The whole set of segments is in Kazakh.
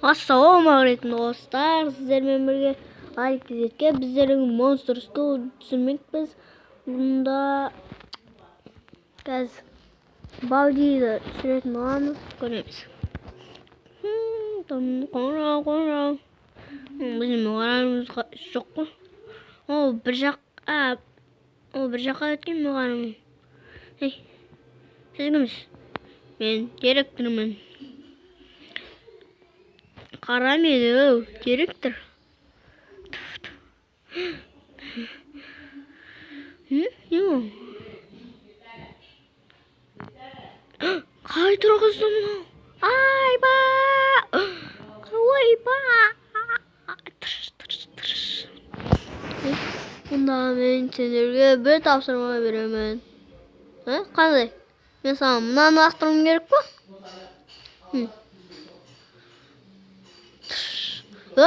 Ассалаумағалейкум достар, сіздермен бірге Алик Зетке біздердің Monster School түсірмекпіз. Бұнда қазір Балдиді түсіретін боламыз, көреміз. Қоңырау, қоңырау. Біздің мұғаліміміз жоқ қой. Ол бір жақ, ол бір жаққа кеткен мұғалім. Ей, сіз кімсіз? Мен директормын. Қара мені, оу, директор. Не ол? Қалай тұрғызды мынау? Айба! Ойба! Тырш, тырш, тырш. Онда мен сендерге бір тапсырма беремін. Қандай? Мен саған мынаны лақтыруым керек па? А!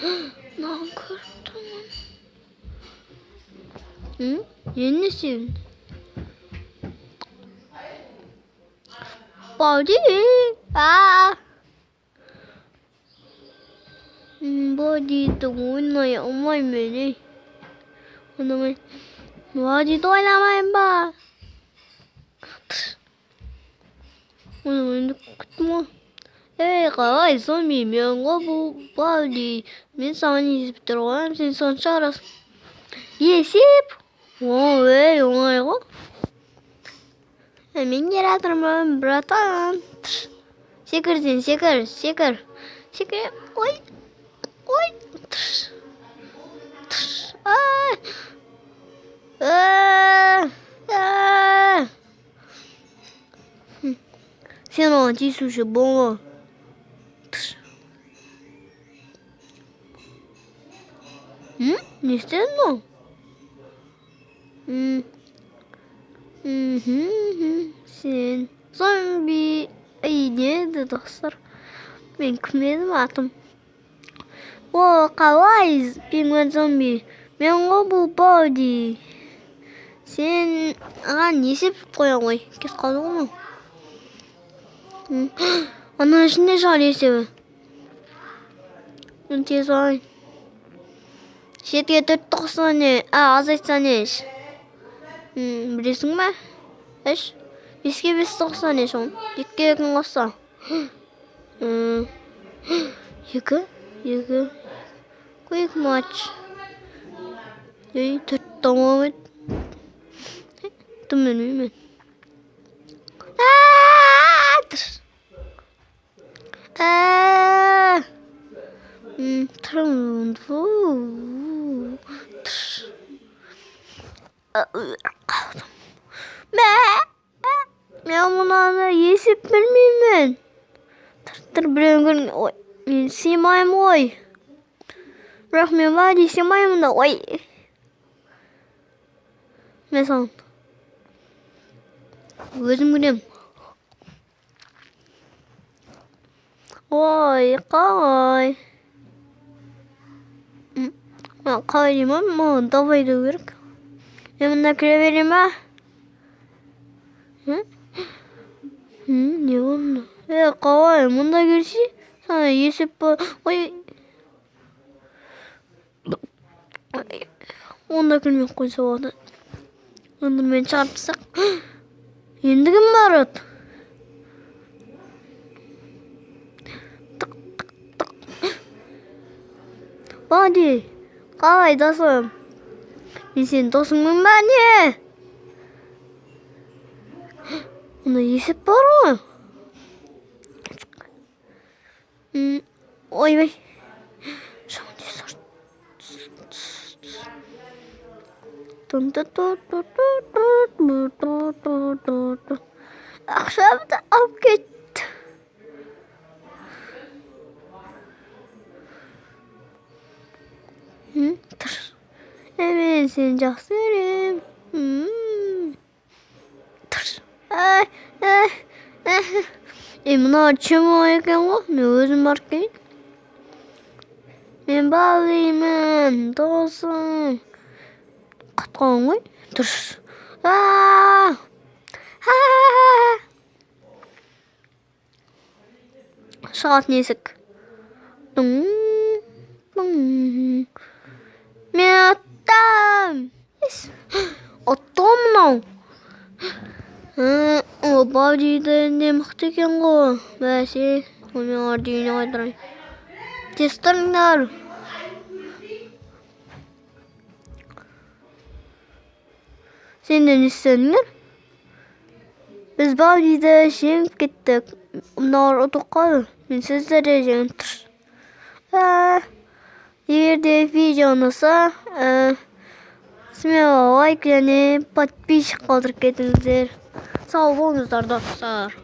Мынаны көріп тұрмын. Енді не істеймін? Балди! А! Балдиді ойнай алмаймын, ей. Онда мен Балдиді ойнамаймын ба? Оны енді күттім ғой. Ей, қалай зомби, мен ғой бұл Балди. Мен саған есеп қоямын, сен соны шығарасың. Есеп? О, ей, оңай ғой. Мен келе жатырмын, братан. Секір сен, секір, секір. Секір. Ой, ой. Ай. А. Сен оған тиісуші болма. Не істедің ол? Сен зомби. Ай, не еді, достар? Мен кім едім атым? О, қалай, пингвин зомби? Мен ғой бұл Балди. Сен аған есеп қоя ғой. Кетіп қалды ғой мынау. Ана ішінде шығар есебі. Мен тез алайын. Жетіге төртті қосса не? А, азайтса не? Білесің бе? Үш. Беске бесті қосса не соң? Екіге екіні қосса. Екі, екі. Quick match. Ей, төрт тамам ет. Тым білмеймін. Мә! Мен мынаны есеп білмеймін. Тұр, тұр, біреуін көрін. Ой, мен сыймаймын ғой. Бірақ мен Вади сыймаймын да. Ой. Мен саған өзім кіремін. Ой, қалай? Қалай деймін, маған давай деу керек. Мен мында кіре беремін ба? Не болды? Е, қалай? Мұнда келсе, саған есеп бар. Ой. Онда кірмей ақ қойса болады. Онда мені шығарып тастақ. Енді кім барады? Тық, тық, тық. Балди, қалай досым? Мен сенің досыңмын ба, не? Онда есеп бар ғой. Ойбай. Ақшамды алып кетті. Тұр. Мен сені жақсы көремін. Тұр. Ай, ай, ай. Ей, мынау чмо екен ғой. Мен өзім барып келейін. Мен Балимын, досым. Қатқан ғой. Тұр. А! Шығатын есік. Тың, тың. Мен ұттым. Ұтты ғой мынау. О, Баудиді не мықты екен ғой. Бәсе, мен оларды үйіне қайтарайын. Тез тұрыңдар. Сендер не істедіңдер? Біз Баудиді жеңіп кеттік. Мыналар ұтып қалды. Мен сіздерді жеңіп тұр. Егер де видео ұнаса, смело лайк және подписчик қалдырып кетіңіздер. Сау болыңыздар, достар.